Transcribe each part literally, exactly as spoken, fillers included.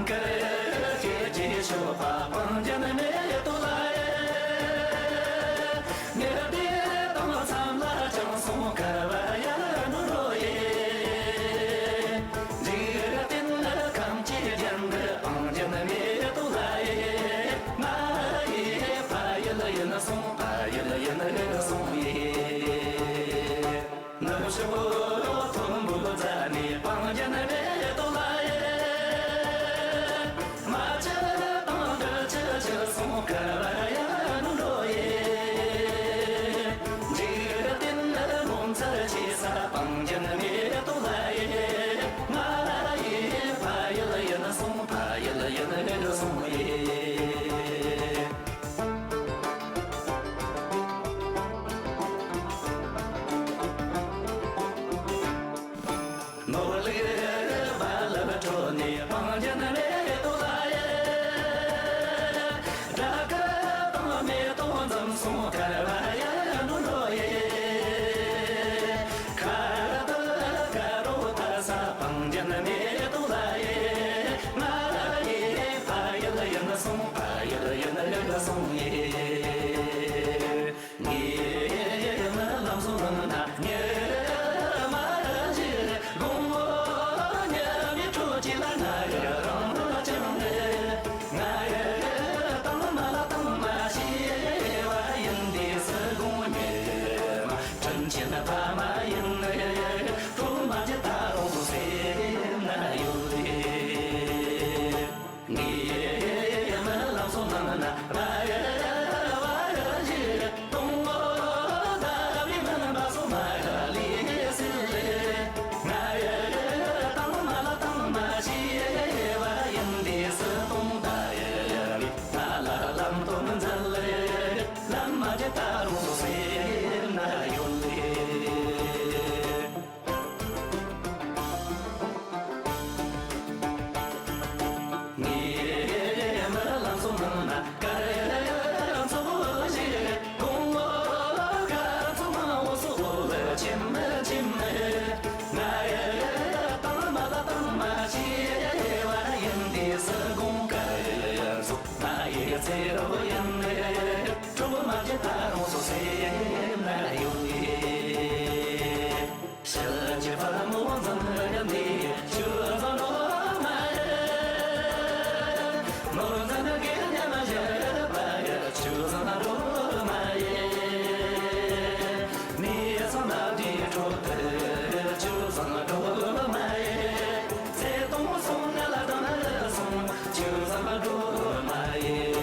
ཀར་ཁྱེད་ཀྱི་ཤོག་པ་སྤང་རྒྱན་མེ་ཏོག་ལ་ཡེ། ངས་བདེ་དང་མཚམས་ལ་ཅང་སོང་ཀ་བ་ཡ་ནུ་རོ་ཡེ། འཇིག་རྟེན་ཁམས་ཀྱི་རྒྱན་འདི་སྤང་རྒྱན་མེ་ཏོག་ལ་ཡེ། ང་ཡི་ཕ་ཡུལ་ཡིན་སོང་ཕ་ཡུལ་ཡིན་སོང་ཡེ། ནུབ་ཕྱོགས་ཐོན་འབུལ་མཛད་ནས་སྤང་རྒྱན་མེ་ཏོག་ལ་ཡེ། རྨ་ཆུ་དང་འབྲི་ཆུ་ཆུ་སོང་ཀ་བ་ཡ་ནུ་འགྲོ་ཡེ། འཇིག་རྟེན་ངོ་མཚར་ཆེ་ས་སྤང་རྒྱན་མེ་ཏོག་ལ་ཡེ། ང་ཡི་ཕ་ཡུལ་ཡིན་སོང་ཕ་ཡུལ་ཡིན་སོང་ཡེ། ནོར་ལུག་རྦ་རླབས་ཁྲོད་ནས་སྤང་རྒྱན་མེ་ཏོག་ལ་ཡེ། སྦྲ་གི་དང་མེ་ཏོག་འཛོམས་སོང་ཀ་བ་ཡ་ནུ་འགྲོ་ཡེ། ཁ་རྡུལ་དཀར་པོ་དར་ས་སྤང་རྒྱན་མེ་ཏོག་ལ་ཡེ། ང་ཡི་ཕ་ཡུལ་ཡིན་སོང་ཕ་ཡུལ་ཡིན་སོང་ཡེ། ངའི་མི་ལམ་སོ་ནང་ན་ཉི་མ་རེ་བཞིན་དགོང་མོ་ཉི་མའི་འཕྲོ་གཅིག་ལ་ང་ཡི་རང་ལ་ཅང་ང་ཡི་དང་མ་ལ་དང་མ་ཤེས་པ་ཡིན་དུས་སུ་དགོང་ཉི་མ་དྲིན་ཆེན་ཕ་མ་ཡིན་ཁྲོ་མ་གྱི་ད་རུང་སེམས་ན་ཡོད་རེད། ངའི་མི་ལམ་སོ་ནང་ན་བ་ཡ་བ་ཡ་ཞིག་གཏོང་ངོ་། ད་བི་མིན་པ་སོ་མ་ཡ་ལི་སི་ལེ། ང་ཡི་དང་མ་ལ་དང་མ་ཤེས་པ་ཡིན་དུས་སུ་གཏོང་ད་ཡ་ལི། ང་ལ་ལམ་སྟོན་མཛད་ལེ། ལམ་མ་གྱི་ད་རུང་སོ་སེམས་ན་ཡོད་ལེ། ངའི་མི་ལམ་སོ་ནང་ན་དཀར་ཚོགས་ཤིག་དགོང་མོ་དཀར་ཚོགས་མང་བོ་སོགས་ལ་ཆེམ་ཆེམ། ང་ཡི་དང་མ་ལ་དང་མ་ཤེས་པ་ཡིན་དུས་སུ་དགོང་དཀར་ཚོགས་ང་ཡི་ཚེ་རོལ་ཡིན། གྲོགས་མ་གྱི་ད་རུང་སོ་སེམས་ན་ཡོད། ཤེལ་གྱི་ཕ་མོ་འཛིན་ནི་ཆུ་བཟང་འགྲོ་མ་ཡེ། ནོར་འཛིན་དགེ་རྒན་མ་བྱེད་པ་ཡེ་ཆུ་བཟང་འགྲོ་མ་ཡེ། ནི་སང་ན་དེ་འགྲོ་དེ་ཆུ་བཟང་འགྲོ་མ་ཡེ། ཚེ་དང་སོང་ན་ལ་དང་ན་སོང་ཆུ་བཟང་འགྲོ་མ་ཡེ།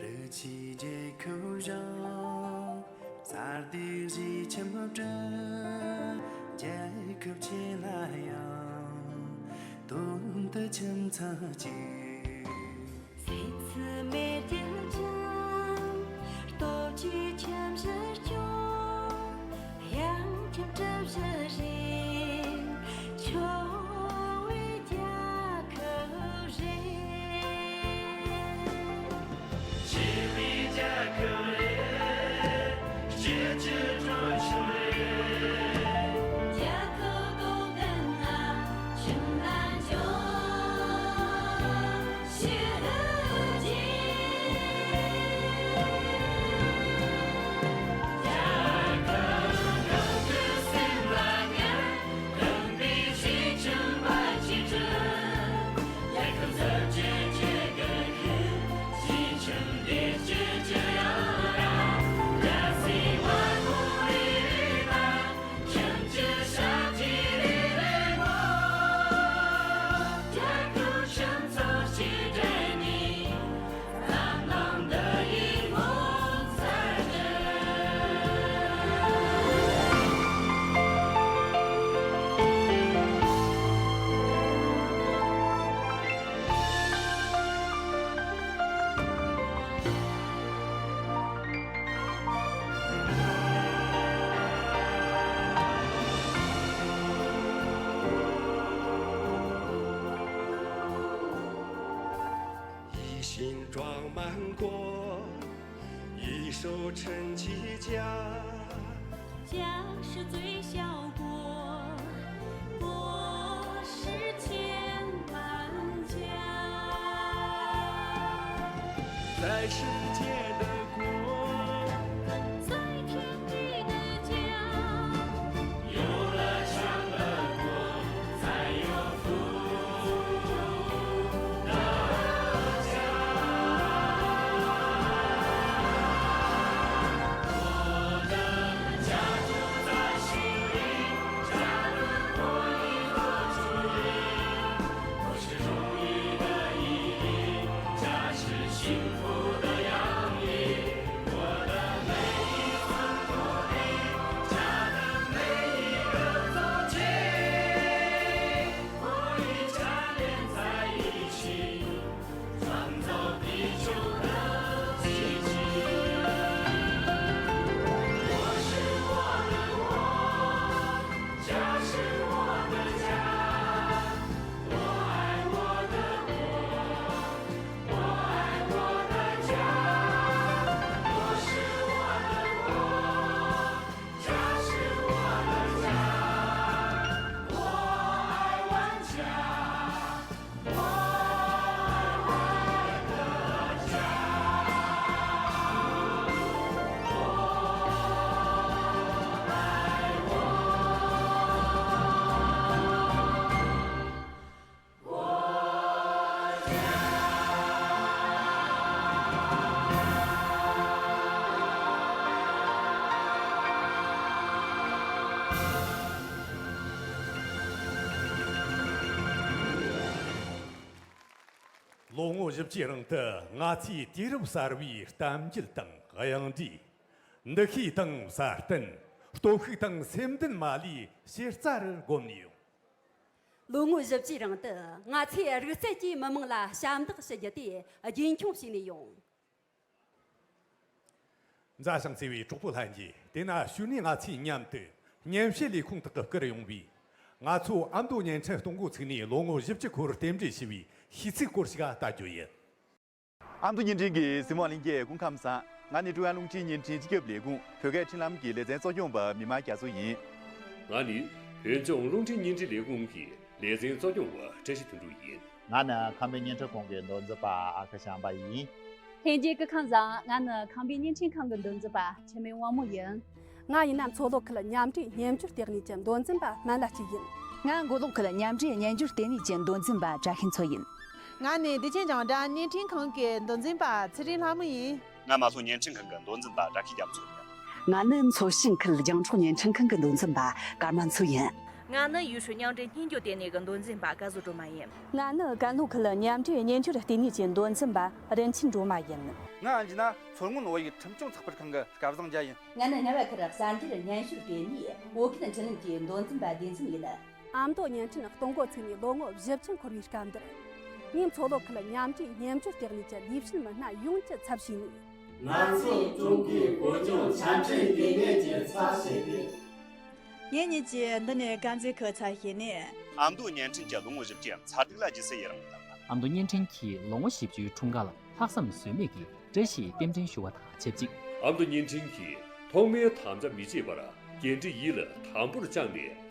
རི་ཆུའི་རྒྱལ་ཁབ་བཞི། ས་སྟེང་བཞི་ཁྱིམ་དྲུག་རྒྱལ་ཁབ་ཆེ་ལ་ཡང་དོན་དུ་ཁྱིམ་ཚང་གཅིག་སེམས་སུ་མེད་རྒྱུ་ཅང་། སྟོབས་ཀྱིས་ཁྱིམ་བཞི་སྐྱོང་ གྲུབ་གཞི་རེད། འཆོལ་བའི་རྒྱལ་ཁབ་རེད། སྐྱིད་པའི་རྒྱལ་ཁབ་རེད། སྐྱིད་ཀྱི་གྲོང་ཆོག་རེད། རྒྱལ་ཁབ་སྟོབས་ལྡན་ན་ཁྱིམ་ལ་འཇོག་ལོ་ངོ་བཞི་བཅུའི་རིང་དུ་ང་ཚོས་དུས་རབས་གསར་བའི་གཏམ་རྒྱུད་དང་དབྱངས་འགྲོས། འདུ་ཤེས་དང་སྲ་བརྟན། སྟོབས་ཤུགས་དང་སེམས་ལྡན་མ་ལུས་ཕྱི་རྩ་རུ་བསྒོམས་ནས་ཡོང་། ལོ་ངོ་བཞི་བཅུའི་རིང་དུ་ང་ཚོས་རིག་རྩལ་གྱིས་མི་དམངས་ལ་ཞབས་འདེགས་ཞུ་རྒྱུ་དེ་རྒྱུན་འཁྱོངས་བྱས་ནས་ཡོང་། མཛའ་ཞིང་བརྩེ་བའི་གྲོགས་པོ་ལྷན་རྒྱས། དེ་ན་གཞུག་ནས་ང་ཚོས་མཉམ་དུ་སྨྱན་བྱད་ལས་ཁུངས་དག་གི་བསྐུར་ཡོང་བའི་ང་ཚོ་ཨ་མདོ་བརྙན་འཕྲིན་གཏོང་སྒོ་ཚུགས་ནས་ལོ་ངོ་བཞི་བཅུ་འཁོར་རྟེན་འབྲེལ་ཞུ་བའི་ཤིས་ཚིག་སྐོར་ཞིག་ལྟ་རྒྱུ་ཡིན། ཨ་མདོ་བརྙན་འཕྲིན་གྱི་གཟིགས་མོ་ལྷན་རྒྱས་སྐུ་ཁམས་བཟང་། ང་ནི་ཀྲུང་དབྱང་རླུང་འཕྲིན་བརྙན་འཕྲིན་སྤྱི་ཁྱབ་ལས་ཁུངས་བོད་སྐད་འཕྲིན་ལམ་གྱི་ལེ་ཚན་གཙོ་སྐྱོང་པ་མི་དམར་རྒྱ་མཚོ་ཡིན། ང་ནི་བོད་ལྗོངས་རླུང་འཕྲིན་བརྙན་འཕྲིན་ལས་ཁུངས་ཀྱི་ལེ་ཚན་གཙོ་སྐྱོང་བ་བཀྲ་ཤིས་དོན་གྲུབ་ཡིན། ང་ནི་ཁམས་པའི་བརྙན་འཕྲིན་ཁང་གི་མདོ་འཛིན་པ་ཨ་ཁུ་བྱམས་པ་ཡིན། ལྷན་རྒྱས་སྐུ་ཁམས་བཟང་། ང་ནི་ཁམས་པའི་བརྙན་འཕྲིན་ཁང་གི་མདོ་འཛིན་པ་འཆི་མེད་དབང་མོ་ཡིན། ང་ཡིན་ན་མཚོ་ལྷོ་ཁུལ་མཉམ་འབྲེལ་སྨྱན་སྦྱོར་ལྟེ་གནས་ཀྱི་མདོ་འཛིན་པ་སྨན་བླ་གཅིག་ཡིན། ང་མགོ་ལོག་ཁུལ་མཉམ་འབྲེལ་སྨྱན་སྦྱོར་ལྟེ་གནས་ཀྱི་མདོ་འཛིན་པ་བཀྲ་ཤིས་མཚོ་ཡིན། ང་ནི་བདེ་ཆེན་རྒྱང་བསྒྲགས་བརྙན་འཕྲིན་ཁང་གི་མདོ་འཛིན་པ་ཚེ་རིང་ལྷ་མོ་ཡིན། ང་རྨ་སོ་བརྙན་འཕྲིན་ཁང་གི་མདོ་འཛིན་པ་བཀྲ་ཤིས་རྒྱ་མཚོ་ཡིན། ང་ནི་མཚོ་བྱང་ཁུལ་རྒྱང་འཕྲོག་བརྙན་འཕྲིན་ཁང་གི་མདོ་འཛིན་པ་ཀརྨ་མཚོ་ཡིན། ང་ནི་ཡུས་ཧྲུའུ་མཉམ་འབྲེལ་སྨྱན་སྦྱོར་ལྟེ་གནས་ཀྱི་མདོ་འཛིན་པ་སྐལ་བཟང་སྒྲོལ་མ་ཡིན། ང་ནི་ཀན་ལྷོ་ཁུལ་མཉམ་འབྲེལ་སྨྱན་སྦྱོར་ལྟེ་གནས་ཀྱི་མདོ་འཛིན་པ་རིན་ཆེན་སྒྲོལ་མ་ཡིན། ང་ཨན་ཇི་ན་མཚོ་སྔོན་བོད་ཡིག་ཁྲིམས་སྐྱོང་ཚགས་པར་ཁང་གི་སྐལ་བཟང་རྒྱལ་ཡིན། ང་ནི་རྔ་བ་ཁུལ་གསར་འགྱུར་སྨྱན་སྦྱོར་ལྟེ་གནས་བོད་སྐད་འཕྲིན་ལམ་གྱི་མདོ་འཛིན་པ་བདེ་འཛོམས་ཡིན། ཨ་མདོ་བརྙན་འཕྲིན་གཏོང་སྒོ་ཚུགས་ནས་ལོ་ངོ་བཞི་བཅུ་འཁོར་བའི་སྐབས་འདིར། ངས་མཚོ་ལྷོ་ཁུལ་མཉམ་འབྲེལ་སྨྱན་སྦྱོར་ལྟེ་གནས་ཀྱི་ལས་བྱེད་མི་སྣ་ཡོངས་ཀྱི་ཚབ་བྱས་ནས། ང་ཚོས་ཀྲུང་གོའི་བོད་ལྗོངས་ཆ་འཕྲིན་ལྟེ་གནས་ཀྱི་ཚབ་བྱས་ཏེ། ངེད་གཉིས་ཀྱིས་འདི་ནས་དཀར་མཛེས་ཁུལ་ཚར་བྱས་ནས། ཨ་མདོ་བརྙན་འཕྲིན་གྱི་ལོ་ངོ་བཞི་བཅུའི་འཚར་ལྡུག་ལ་རྗེས་སུ་ཡི་རང་དང་། ཨ་མདོ་བརྙན་འཕྲིན་གྱིས་ལོ་ངོ་བཞི་བཅུའི་འཁྲུངས་སྐར་ལ་ལྷག་བསམ་ཟོལ་མེད་ཀྱིས་བཀྲ་ཤིས་རྟེན་འབྲེལ་ཞུ་བ་དང་ཆབས་ཅིག་ཨ་མདོ་བརྙན་འཕྲིན་གྱིས་ཐོག་མའི་དམ་བཅའ་མི་བརྗེད་པར་འགན་འཁྲི་ཡིད་ལ་དམ་པོར་བཅངས་ནས།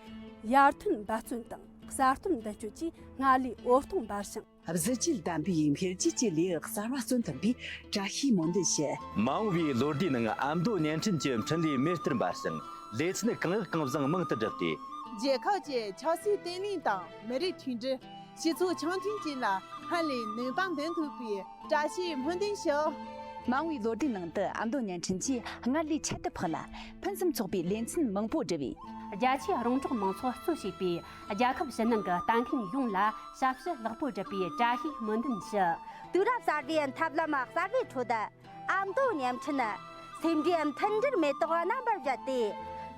ཡར་ཐོན་འབད་བརྩོན་དང་གསར་གཏོད་མདུན་སྐྱོད་ཀྱིས་སྔར་ལས་འོད་སྟོང་འབར་ཞིང་། གཟི་བརྗིད་ལྡན་པའི་འཕེལ་རྒྱས་ཀྱི་ལེའུ་གསར་བ་རྩོད་ཐུབ་པའི་བཀྲ་ཤིས་སྨོན་འདུན་ཞུ། མ་འོངས་པའི་ལོ་ཟླའི་ནང་ཨ་མདོ་བརྙན་འཕྲིན་གྱི་འཕྲིན་ལས་མེ་ལྟར་འབར་ཞིང་ལེ་ཚན་གང་ལེགས་གང་བཟང་མང་དུ་བསྒྲུབས་ཏེ། རྒྱལ་ཁབ་ཀྱི་ཆབ་སྲིད་བརྟན་ལྷིང་དང་མི་རིགས་མཐུན་སྒྲིལ། སྤྱི་ཚོགས་འཆམ་མཐུན་བཅས་ལ་སྔར་ལས་ནུས་པ་འདོན་ཐུབ་པའི་བཀྲ་ཤིས་སྨོན་འདུན་ཞུ། མ་འོངས་པའི་ལོ་ཟླའི་ནང་དུ་ཨ་མདོ་བརྙན་འཕྲིན་གྱིས་སྔར་ལས་ཁྱད་དུ་འཕགས་ལ་ཕུན་སུམ་ཚོགས་པའི་ལེ་ཚན་མང་པོ་བསྒྲུབས་པས། རྒྱ་ཆེའི་རོང་འབྲོག་མང་ཚོགས་གཙོ་བྱས་པའི་རྒྱལ་ཁབ་ཕྱི་ནང་གི་ལྟ་མཁན་ཡོངས་ལ་ཞབས་ཕྱི་ལེགས་པོ་བསྒྲུབས་པའི་བཀྲ་ཤིས་སྨོན་འདུན་ཞུ། དུས་རབས་གསར་བའི་ཐབས་ལམ་གསར་བའི་ཁྲོད་དུ། ཨ་མདོ་བརྙན་འཕྲིན་ནི་སེམས་འདྲིས་མཐུན་སྒྲིལ་མེ་ཏོག་རྣམ་པར་བཞད་དེ།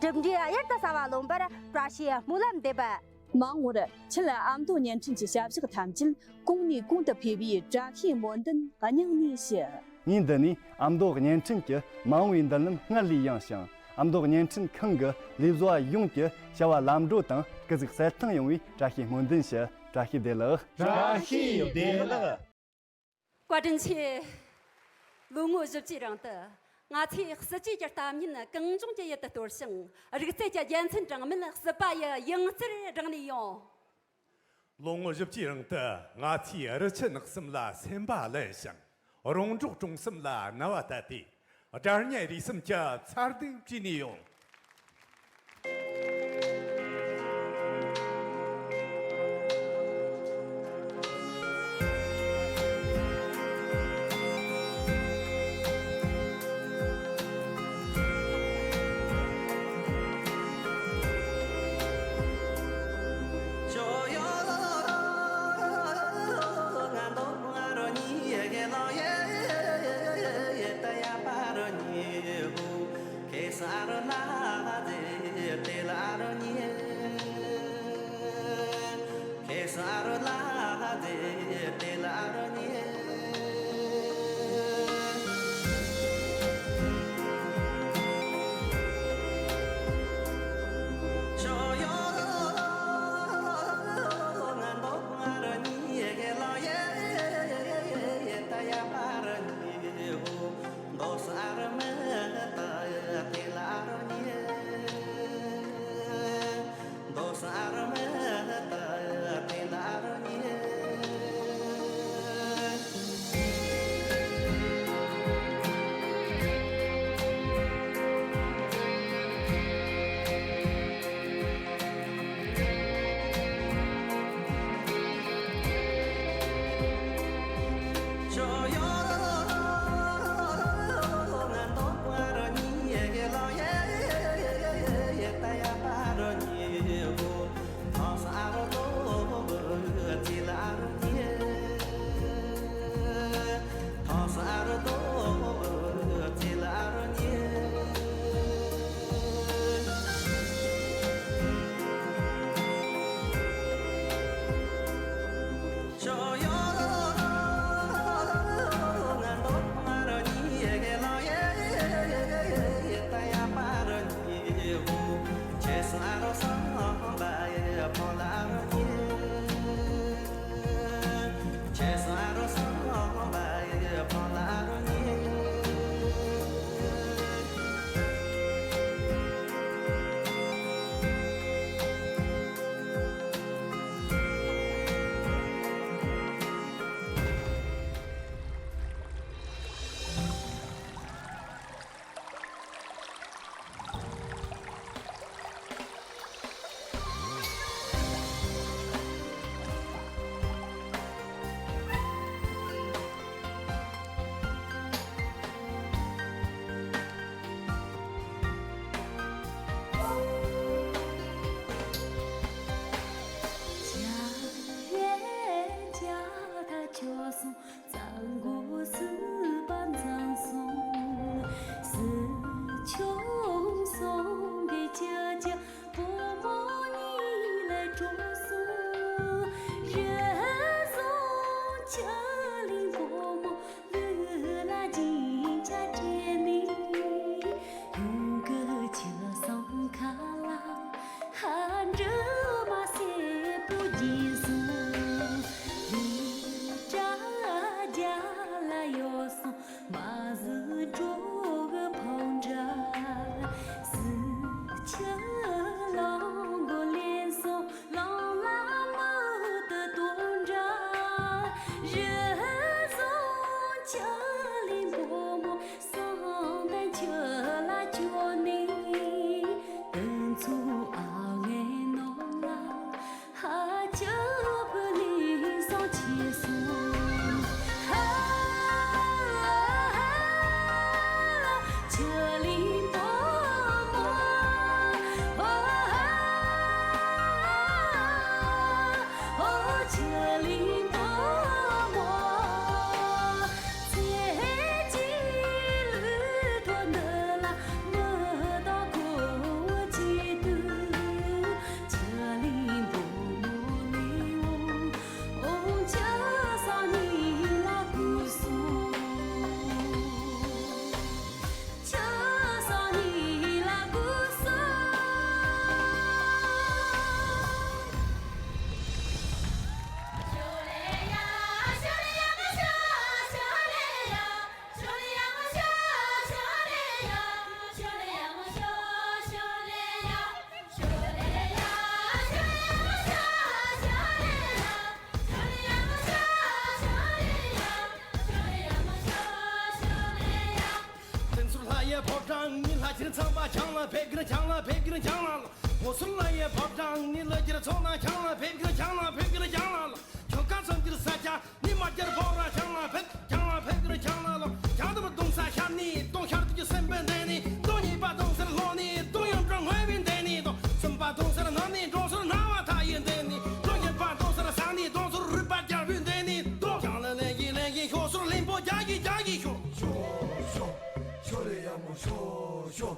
གྲུབ་འབྲས་གཡུར་དུ་ཟ་བ་ལོན་པར་བཀྲ་ཤིས་སྨོན་ལམ་འདེབས། མ་འོངས་པར་ཁྱེད་ཨ་མདོ་བརྙན་འཕྲིན་གྱི་ཞབས་ཕྱི་ཐམས་ཅད་གོང་ནས་གོང་དུ་འཕེལ་བའི་བཀྲ་ཤིས་སྨོན་འདུན་སྙིང་ནས་ཞུ། ངས་འདི་ནས་ཨ་མདོ་བརྙན་འཕྲིན་གྱི་མ་འོངས་པའི་མདུན་ལམ་སྔར་ལས་ཡངས་ཤིང་། ཨ་མདོ་བརྙན་འཕྲིན་ཁང་གི་ལས་བཟོ་བ་ཡོངས་ཀྱི་བྱ་བ་ལམ་འགྲོ་དང་སྐུ་གཟུགས་གསལ་ཐང་ཡོང་བའི་བཀྲ་ཤིས་སྨོན་འདུན་ཞུ། བཀྲ་ཤིས་བདེ་ལེགས། བཀྲ་ཤིས་བདེ་ལེགས། བཀའ་དྲིན་ཆེ། ལོ་ངོ་བཞི་བཅུའི་རིང་དུ་ང་ཚོས་སྲིད་ཇུས་ཀྱི་གཏམ་ཉིན་གངས་ལྗོངས་ཀྱི་ཡུལ་དུ་གཏོར་ཞིང་། རིག་རྩལ་གྱི་རྒྱལ་མཚན་སྦྲང་མས་སྲིད་པ་ཡི་ཡང་རྩེར་བསྒྲེངས་ནས་ཡོང་། ལོ་ངོ་བཞི་བཅུའི་རིང་དུ་ང་ཚོས་རི་ཆུ་ནགས་གསུམ་ལ་སེམས་པ་བརླན་ཞིང་། རོང་འབྲོག་གྲོང་གསུམ་ལ་རྣ་བ་གཏད་དེ། སྒྲ་སྙན་རིག་གསུམ་གྱི་མཚར་སྡུག་བྲིས་ནས་ཡོང་། ཕོ་བྲང་ནི་ལྷ་ཁྱེར་ཚངས་པ་འཆང་ལ་ཕེབས་ཀྱིར་འཆང་ལ་ཕེབས་ཀྱིར་འཆང་ལ་ལོ། ངོ་སོ་ལ་ཡི་ཕོ་བྲང་ནི་ལྷ་ཁྱེར་ཚོགས་ན་འཆང་ལ་ཕེབས་ཀྱིར་འཆང་ལ་ཕེབས་ཀྱིར་འཆང་ལ་ལོ། ཁྱོད་ཀ་སོང་ཀྱིར་ས་ཆ་ནི་མ་རྒྱལ་ཕོ་བྲང་འཆང་ལ་ཕེབས། འཆང་ལ་ཕེབས་ཀྱིར་འཆང་ལ་ལོ། འཆང་དུ་གདུང་ས་ཤར་ནི་གདུང་ཤར་དུ་གྱི་སེམས་པའི་འདས་ནི་གདུང་། གཉིས་པ་གདུང་སར་ལྷོ་ནི་གདུང་ཡུམ་གྲོང་ངོས་པའི་འདས་ནི་གདུང་། གསུམ་པ་གདུང་སར་ནམ་ནི་གྲོང་སར་ནམ་བ་མཐའ་ཡི་འདས་ནི་གདུང་། བཞི་པ་གདུང་སར་ས་ནི་གདུང་སར་རུས་པ་རྒྱལ་པོའི་འདས་ནི་གདུང་། འཆང་ལ་ལེན་གྱི་ལེན་གྱི་ཤོག་སོར་ལིང་པོ་རྒྱག་གི་རྒྱག་གི་ཤོག་ཤོ་ཤོ་ཤོ་ལེ་ཡ་མོ་ཤོ་ཤོ།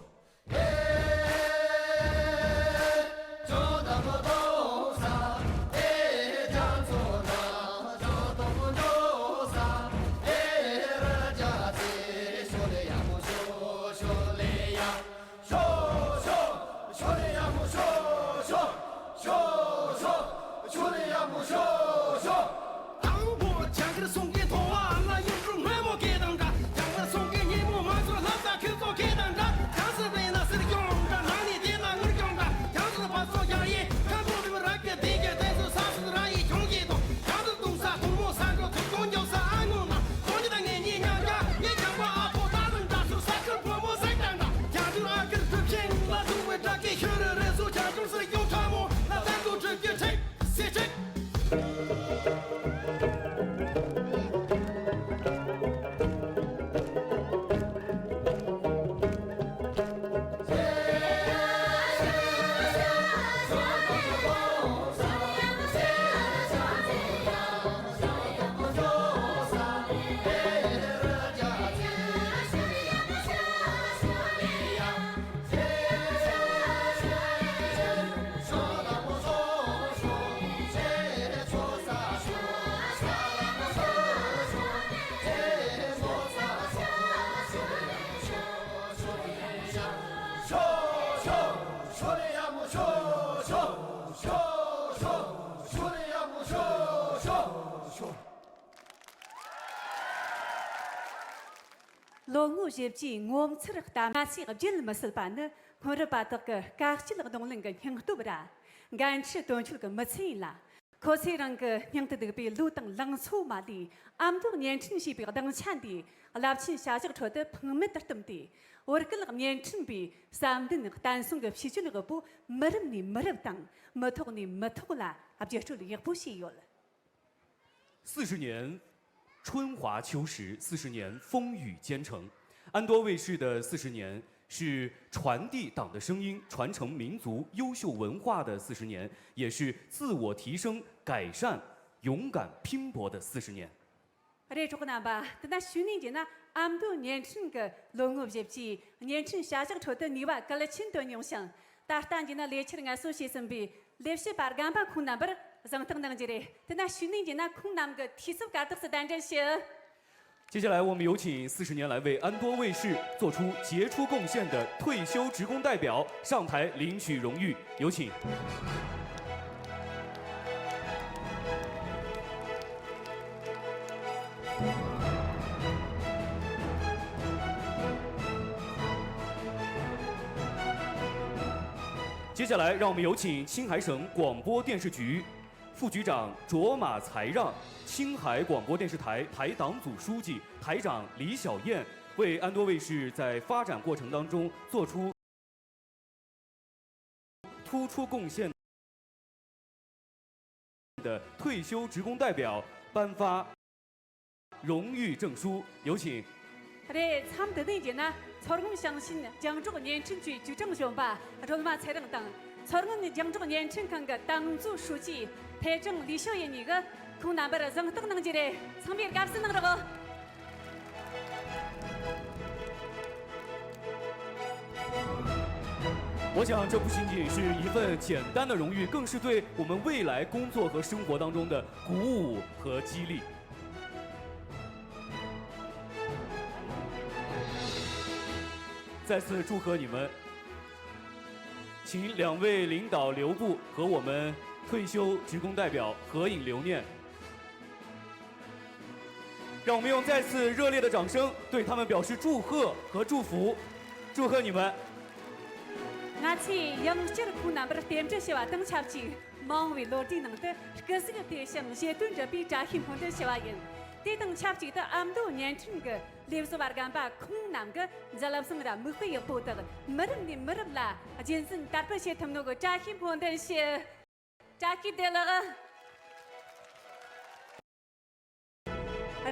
དང་པོ་བྱ་འགུལ་སོང་གི་མཐོང་བ་ལ་ཡུལ་གྲུ་སྔོན་མོ་སྐད་དང་འདྲ། བྱ་འགུལ་སོང་གི་ཉིན་མོ་མ་སོང་ལྷ་ས་ཁྱོད་ཚོ་སྐད་དང་འདྲ། བྱང་སེམས་དེ་ན་སེར་གྱོང་འདྲ། ནང་ནས་དེ་ན་དངུལ་གྱོང་འདྲ། བྱང་སེམས་ཕ་སོ་རྒྱ་ཡི་ཁ་མོ་རི་བོ་ར་གི་དེ་གི་དེ་ཚོ་ས་སུ་ར་ཡི་གྱོང་གི་དོ། བྱང་སེམས་ཏུང་ས་ཐུང་མོ་ས་འགྲོ་ཐུག་གོང་རྒྱབ་ས་ཨ་ངོ་ན། ཁོང་གི་ད་ངེད་གཉིས་མཉམ་འདྲ། ངེད་ཀྱང་པ་ཨ་ཕོ་ད་ལུང་འདྲ་སུ་ས་ཁུལ་ཕོ་མོ་ཟེར་དང་འདྲ། བྱང་སེམས་ཨ་ཁུར་གྲུབ་ཆེན་ལ་ཐུག་པའི་བྲག་གི་ཤུ་རི་རི་སུ་བྱང་སེམས་སེར་གྱོང་ཁྲ་མོ་ལ་ད་ཀུ་གྲུབ་ཀྱི་ཁྲེག་སེ་ཁྲེག་ལོ་ངོ་བཞི་བཅུའི་ངོ་མཚར་གཏམ། ང་ཚོས་བརྗེད་མི་སྲིད་པ་ནི་སྔོན་རབས་པ་དག་གི་དཀའ་སྤྱད་གདོང་ལེན་གྱི་སྙིང་སྟོབས་ར། འགན་འཁྲི་དོན་འཁྱོལ་གྱི་མི་ཚེ་ཡིན་ལ། ཁོ་ཚོས་རང་གི་སྙིང་དུ་སྡུག་པའི་ལུས་དང་ལང་ཚོ་མ་ལུས་ཨ་མདོ་བརྙན་འཕྲིན་ཞེས་པའི་སྡིངས་ཆ་འདིའི་རླབས་ཆེན་བྱ་གཞག་ཁྲོད་དུ་ཕངས་མེད་དུ་བསྟིམས་ཏེ། བོད་སྐད་བརྙན་འཕྲིན་པའི་བསམ་འདུན་བརྟན་སྲུང་གི་བྱས་རྗེས་དབུལ་པོ་མི་རབས་ནས་མི་རབས་དང་མི་ཐོག་ནས་མི་ཐོག་ལ་བརྒྱུད་སྤྲོད་ཡག་པོ་བྱས་ཡོད། 四十年春华秋实，四十年风雨兼程。安多卫视的四十年是传递党的声音、传承民族优秀文化的四十年，也是自我提升、改善、勇敢拼搏的四十年。རེད། གྲོགས་རྣམ་པ། དེ་ན་ཞུ་ནས་བྱས་ན་ཨ་མདོ་བརྙན་འཕྲིན་གྱི་ལོ་ངོ་བཞི་བཅུའི་བརྙན་འཕྲིན་བྱ་གཞག་ཁྲོད་དུ་ནུས་པ་གལ་ཆེན་བཏོན་མྱོང་ཞིང་། ད་ལྟ་འདི་ན་ལས་འཆར་ངལ་གསོ་བྱས་ཟིན་པའི་ལས་བྱེད་པ་རྒན་པ་ཁོང་རྣམ་པར་གཟེངས་རྟགས་གནང་རྒྱུ་རེད། དེ་ན་ཞུ་ནས་འདི་ན་ཁོང་རྣམས་ཀྱི་འཐུས་ཚབ་གར་སྟེགས་སུ་གདན་འདྲེན་ཞུ། 接下来，我们有请四十年来为安多卫视做出杰出贡献的退休职工代表上台领取荣誉，有请。 接下来，让我们有请青海省广播电视局副局长卓玛才让、青海广播电视台台党组书记、台长李小燕为安多卫视在发展过程当中做出突出贡献 的退休职工代表颁发荣誉证书，有请。 རེད། མཚམས་འདི་ནས་བྱས་ན་མཚོ་སྔོན་ཞིང་ཆེན་རྒྱང་སྒྲོག་བརྙན་འཕྲིན་ཅུའི་ཅུས་ཀྲང་གཞོན་པ་སྒྲོལ་མ་ཚེ་རིང་དང་། མཚོ་སྔོན་རྒྱང་སྒྲོག་བརྙན་འཕྲིན་ཁང་གི་ཏང་ཙུའུ་ཧྲུའུ་ཅི་ཕེ་ཀྲང་ལི་ཤོ་ཡི་གཉིས་ཀྱིས་ཁོང་རྣམ་པར་གཟེངས་རྟགས་གནང་རྒྱུ་རེད། ཚང་མས་དགའ་བསུ་གནང་རོགས། 我想，这不仅仅是一份简单的荣誉，更是对我们未来工作和生活当中的鼓舞和激励。再次祝贺你们，请两位领导留步，和我们退休职工代表合影留念。 让我们用再次热烈的掌声对他们表示祝贺和祝福，祝贺你们！ ང་ཚོས་ཡང་བསྐྱར་ཁོང་རྣམ་པར་རྟེན་འབྲེལ་ཞུ་བ་དང་ཆབས་ཅིག་མ་འོངས་པའི་ལོ་ཟླའི་ནང་དུ་སྐུ་གཟུགས་བདེ་ཞིང་བཞེད་དོན་འགྲུབ་པའི་བཀྲ་ཤིས་སྨོན་འདུན་ཞུ་བ་ཡིན། དེ་དང་ཆབས་ཅིག་ཏུ་ཨ་མདོ་བརྙན་འཕྲིན་གྱི་ལས་བཟོ་བ་རྒན་པ་ཁོང་རྣམས་ཀྱིས་མཛད་རྣམ་གསང་བ་མིག་དཔེ་ཡག་པོ་དག་མི་རབས་ནས་མི་རབས་ལ་རྒྱུན་འཛིན་དར་སྤེལ་བྱེད་ཐུབ་ནོ་གི་བཀྲ་ཤིས་སྨོན་འདུན་ཞུ། བཀྲ་ཤིས་བདེ་ལེགས།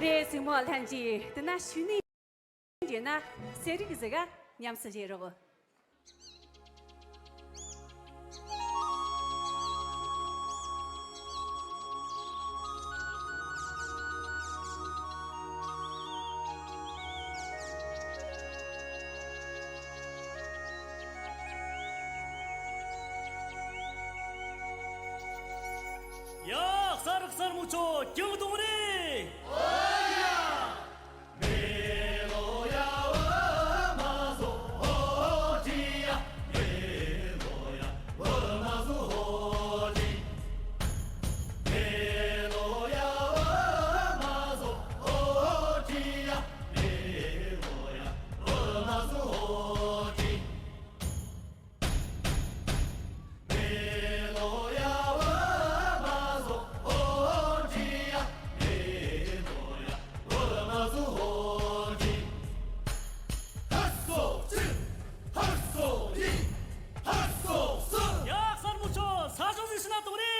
རེད། གཟིགས་མོ་ལྷན་རྒྱས། དེ་ན་ཞུ་ནས་རྗེས་ན་གསེར་རིགས་ཟིག་ག་ཉམས་སུ་བཞེས་རོགས། ཡ། གསར་གསར་མོ་ཆོ་ཀྱང་གཏོང་རེ། ཡ། གསར་མོ་ཆོ་ས་ཞོག་ཟིག་ཕྱི་ན་གཏོང་རེ།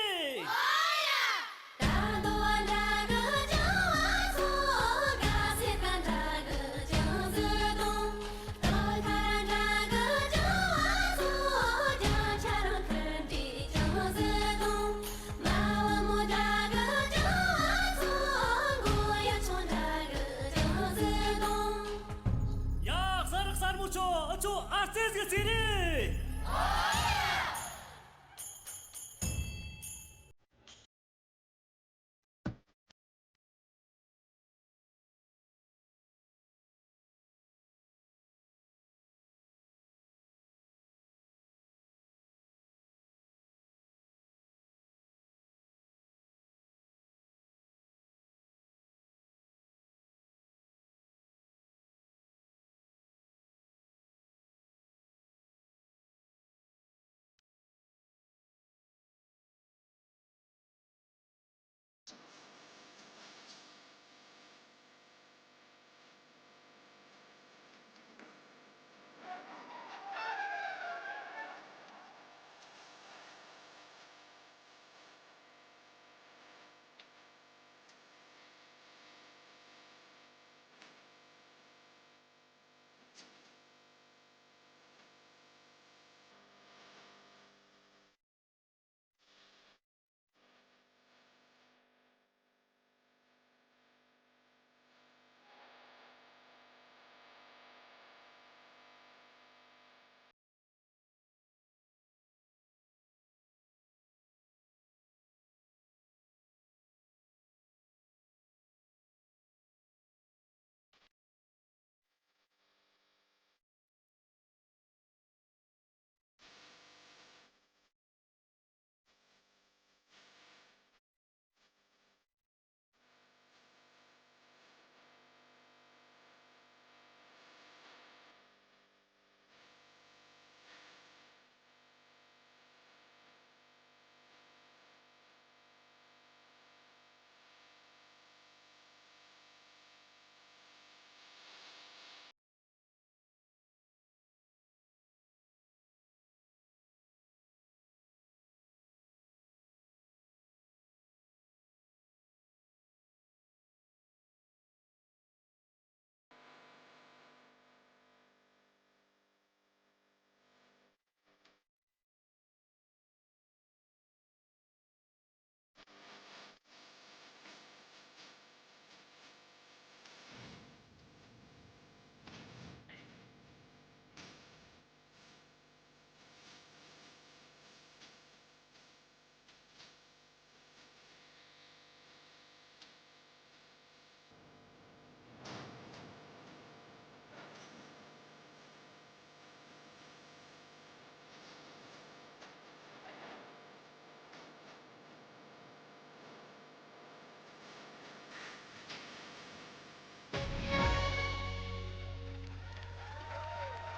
ཡ། གསར་གསར་མོ་ཆོ་ཨུ་ཆོ་ཨ་རྩེ་ཟིག་རྩེ་རེ།